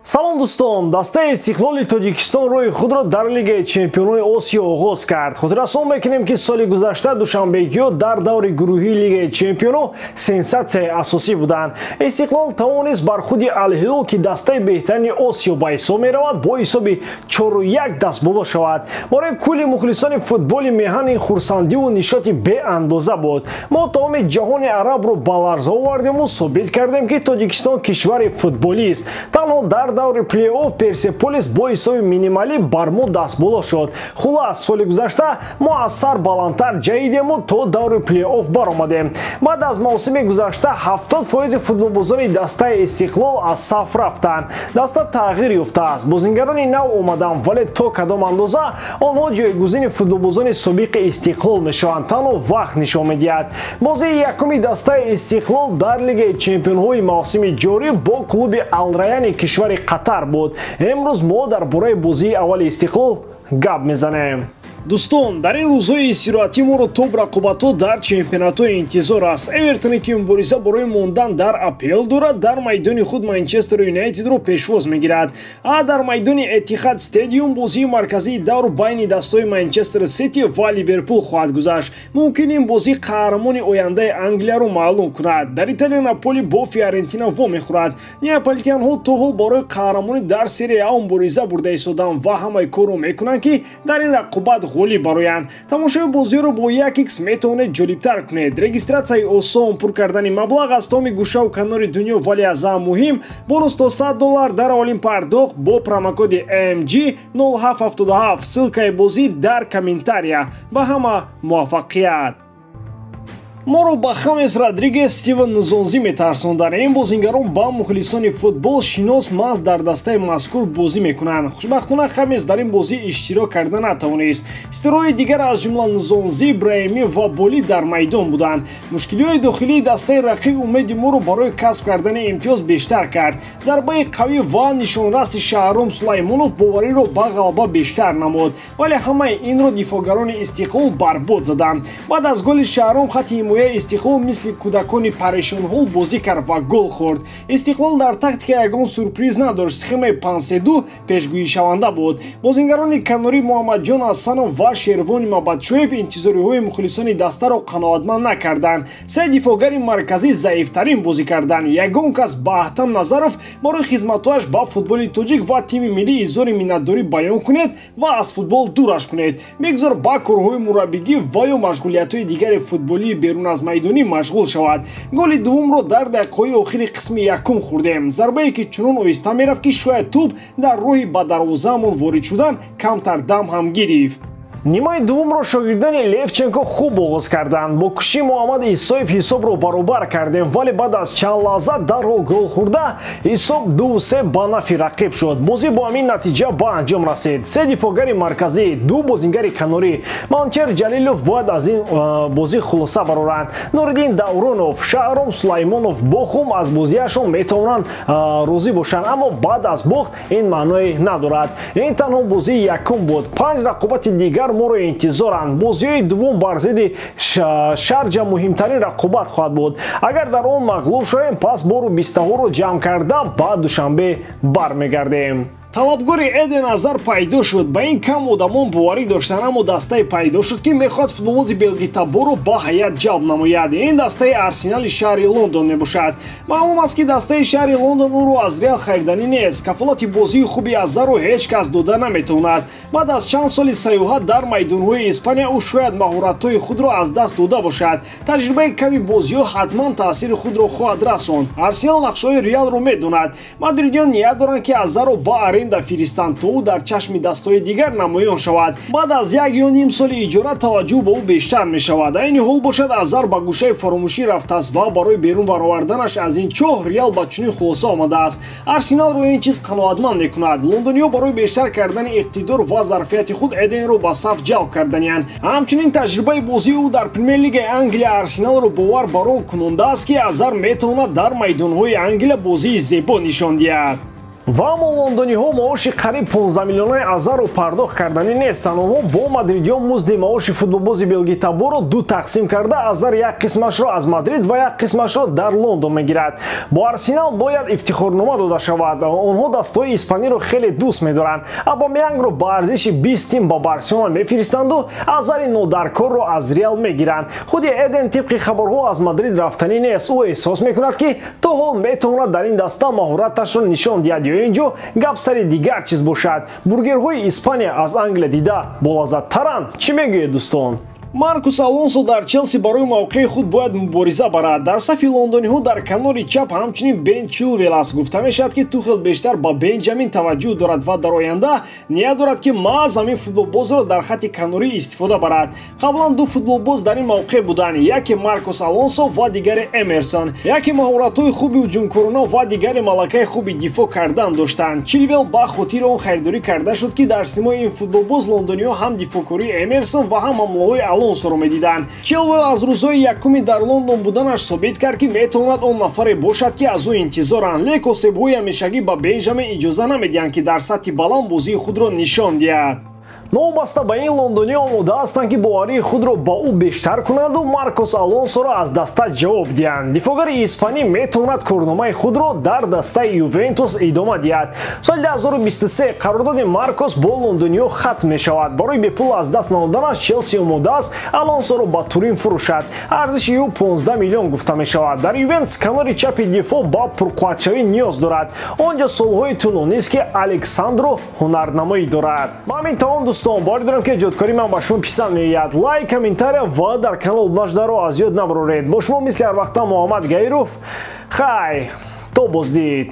Салом дӯстон, дастаи Истиқлоли Тоҷикистон роҳи худро дар Лигаи чемпионои Осиё оғоз кард. Хотиррасон мекунем, ки соли гузашта душанбегиҳо дар даври гурӯҳии Лигаи чемпионо сенсатсияи асосӣ буданд. Истиқлол тавонист бар худи Ал-Ҳилол, ки дастаи беҳтарини Осиё ба ҳисоб меравад, бо ҳисоби 4-1 дастболо шавад. Барои кулли мухлисони футболи меҳан ин хурсандиву нишоти беандоза буд. Мо тамоми ҷаҳони арабро ба ларза овардему собит кардем, ки Тоҷикистон кишвари футболист. Танҳо дар даври плей-офф Персеполис бо ҳисоби минималӣ бар мо дастболо шуд. Хулас, соли гузашта мо аз сар баландтар ҷаҳидему то даври плей-офф баромадем. Баъд аз мавсими гузашта 70% футболбозони дастаи Истиқлол аз саф рафтанд. Даста тағйир ёфтааст, бозингарони нав омаданд, вале то кадом андоза онҳо ҷойгузини футболбозони собиқи Истиқлол мешаванд, танҳо вақт нишон медиҳад. Бозии якуми дастаи Истиқлол дар Лигаи чемпионҳои мавсими ҷорӣ бо клуби Алраяни кишвари Қатар буд. Имрӯз мо дар бораи бозии аввали Истиқлол гап мезанем. Дӯстон, дар ин рӯзҳои истироҳатӣ моро топ рақобатҳо дар чемпионатҳои интизор аст. Эвертоне, ки мубориза барои мондан дар АПЛ дорад, дар майдони худ Манчестер Юнайтедро пешвоз мегирад. А дар майдони Этихад Стадиум бозии марказии давр байни дастҳои Манчестер Сити ва Ливерпул хоҳад гузашт. Мумкин ин бозӣ қаҳрамони ояндаи Англияро маълум кунад. Дар Италия Наполи бо Фиорентина вомехӯрад. Неаполитианҳо то ҳол барои қаҳрамонӣ дар Серия А мубориза бурда истоданд ва ҳамаи корро мекунанд, ки дар ин рақобат ғолиб бароянд. Тамошои бозиҳоро бо 1x метавонед ҷолибтар кунед. Регистратсияи осон, пур кардани маблағ аз томи гӯшаву канори дунё, вале аз ҳама муҳим бонус то $100 дар аввалин пардохт бо промокоди MG 0777. Ссылкаи бозӣ дар комментария. Ба ҳама муваффақият! Моро ба Хамес Родригес, Стивен Нзонзӣ метарсонданд. Ин бозингарон ба мухлисони футбол шинос маҳз дар дастаи мазкур бозӣ мекунанд. Хушбахтона, Хамес дар ин бозӣ иштирок карда натавонист. Ситораҳои дигар, аз ҷумла Нзонзӣ, Браҳимӣ ва Болӣ дар майдон буданд. Мушкилиҳои дохилии дастаи рақиб умеди моро барои касб кардани имтиёз бештар кард. Зарбаи қавӣ ва нишонраси Шаҳром Сулаймонов бовариро ба ғалаба бештар намуд, вале ҳамаи инро дифоъгарони Истиқлол барбод заданд. Баъд аз голи Шаҳром хати ҳимояи Истиқлол мисли кӯдакони парешонҳол бозӣ кард ва гол хӯрд. Истиқлол дар тактика ягон сюрприз надошт, схемаи 5-3-2 пешгӯишаванда буд. Бозингарони канорӣ Муҳаммадҷон Ҳасанов ва Шервони Мабадшоев интизориҳои мухлисони дастаро қаноатманд накарданд. Се дифоъгари марказӣ заифтарин бозӣ карданд. Ягон кас ба Аҳтам Назаров барои хизматҳояш ба футболи тоҷик ва тими миллӣ изҳори миннатдорӣ баён кунед ва аз футбол дураш кунед. Бигзор ба корҳои мураббигӣ ва ё машғулиятҳои дигари футболии берун аз майдонӣ машғул шавад. Голи дуввумро дар дақиқаҳои охири қисми якум хӯрдем. Зарбае, ки чунон оҳиста мерафт, ки шояд тӯб дар роҳи ба дарвозаамон ворид шудан камтар дам ҳам гирифт. Нимаи дуввумро шогирдони Левченко хуб оғоз карданд. Бо кӯшиши Муҳаммад Исоев ҳисобро баробар кардем, вале баъд аз чанд лаҳза дарҳол гол хӯрда, ҳисоб 2-3 ба нафи рақиб шуд. Бозӣ бо ҳамин натиҷа ба анҷом расид. Се дифоъгари марказӣ, ду бозингари канорӣ Манучер Ҷалилов бояд аз ин бозӣ хулоса бароранд. Нуриддин Давронов, Шаҳром Сулаймонов бохум аз бозиашон метавонанд розӣ бошанд, аммо баъд аз бохт ин маъное надорад. Ин танҳо бозии якум буд. Панҷ рақобати дигар моро интизоранд. Бозиҳои дуввум бар зидди Шарҷа муҳимтарин рақобат хоҳад буд. Агар дар он мағлуб шавем, пас бору бистаҳоро ҷамъ карда ба Душанбе бармегардем. Талабгори Эден Азар пайдо шуд. Ба ин кам одамон боварӣ доштанд, аммо дастае пайдо шуд, ки мехоҳад футболбози белгитаборро ба ҳайат ҷалб намояд. Ин дастаи Арсенали шаҳри Лондон мебошад. Маълум аст, ки дастаи шаҳри Лондон ӯро аз Реал хариданӣ нест. Кафолати бозии хуби Азарро ҳеҷ кас дода наметавонад. Баъд аз чанд соли сайёҳат дар майдонҳои Испания ӯ шояд маҳоратҳои худро аз даст дода бошад. Таҷрибаи ками бозиҳо ҳатман таъсири худро хоҳад расонд. Арсенал нақшаҳои Реалро медонад. Мадридиён ният доранд, ки Азарро ба аренда фиристанд, то ӯ дар чашми дастҳои дигар намоён шавад. Баъд аз як ё ним соли иҷора таваҷҷӯҳ ба ӯ бештар мешавад. Айни ҳол бошад, Азар ба гӯшаи фаромӯшӣ рафтааст ва барои берун бароварданаш аз ин чоҳ Реал ба чунин хулоса омадааст. Арсеналро ин чиз қаноатманд мекунад. Лондониҳо барои бештар кардани иқтидор ва зарфияти худ Эденро ба саф ҷалб карданианд. Ҳамчунин таҷрибаи бозии ӯ дар Премер-лигаи Англия Арсеналро бовар бар он кунондааст, ки Азар метавонад дар майдонҳои Англия бозии зебо нишон диҳад. Ва аммо лондониҳо маоши қариб 15 миллионаи азарро пардохт карданӣ нестанд. Онҳо бо мадридиён музди маоши футболбози белгитаборро ду тақсим карда, Азар як қисмашро аз Мадрид ва як қисмашро дар Лондон мегирад. Бо Арсенал бояд ифтихорнома дода шавад. Онҳо дастаҳои испаниро хеле дӯст медоранд. Абамянгро ба арзиши 20 тим ба Барселона мефиристанду Азари нодаркорро аз Реал мегиранд. Худи Эден тибқи хабарҳо аз Мадрид рафтанӣ нест. Ӯ эҳсос мекунад, ки то ҳол метавонад дар ин даста маҳораташро нишон диҳад ё инҷо гап сари дигар чиз бошад. Бургерҳои Испания аз Англия дида болаззаттаранд. Чӣ мегӯед, дӯстон? Маркус Алонсо дар Челси барои мавқеи худ бояд мубориза барад. Дар сафи лондониҳо дар канори чап ҳамчунин Бен Чилвел аст. Гуфта мешавад, ки Тухел бештар ба Бенҷамин таваҷҷӯҳ дорад ва дар оянда ният дорад, ки маҳз ҳамин футболбозро дар хатти канорӣ истифода барад. Қаблан ду футболбоз дар ин мавқеъ буданд: яке Маркус Алонсо ва дигаре Эмерсон. Яке маҳоратҳои хуби ҳуҷумкорона ва дигаре малакаи хуби дифоъ кардан доштанд. Чилвел ба хотири он харидорӣ карда шуд, ки дар симои ин футболбоз лондониҳо ҳам дифоъкории Эмерсон ва ҳам ҳамлаҳои Алонсоро медиданд. Чилвел аз рӯзҳои якуми дар Лондон буданаш собит кард, ки метавонад он нафаре бошад, ки аз ӯ интизоранд. Лек осебҳои ҳамешагӣ ба Бенҷамин иҷоза намедиҳанд, ки дар сатҳи баланд бозии худро нишон диҳад. Новобаста ба ин, лондониҳо омода ҳастанд, ки боварии худро ба ӯ бештар кунанду Маркос Алонсоро аз даста ҷавоб диҳанд. Дифоъгари испанӣ метавонад корномаи худро дар дастаи Ювентус идома диҳад. Соли 2023 қарордоди Маркос бо лондониҳо хатм мешавад. Барои бепул аз даст надоданаш Челси омода аст Алонсоро ба Турин фурӯшад. Арзиши ӯ 15 миллион гуфта мешавад. Дар Ювентус канори чапи дифоъ ба пурқувватшавӣ ниёз дорад. Он ҷо солҳои тӯлонист, ки Александро ҳунарнамоӣ дорад. Ба ҳамин тамом, дӯстон, боварӣ дорам, ки эҷодкории ман ба шумо писанд меояд. Лайк, комментария ва дар канал обуна шуданро аз ёд набароред. Бо шумо мисли ҳар вақта Муҳаммад Гаиров. Хай, то боздид.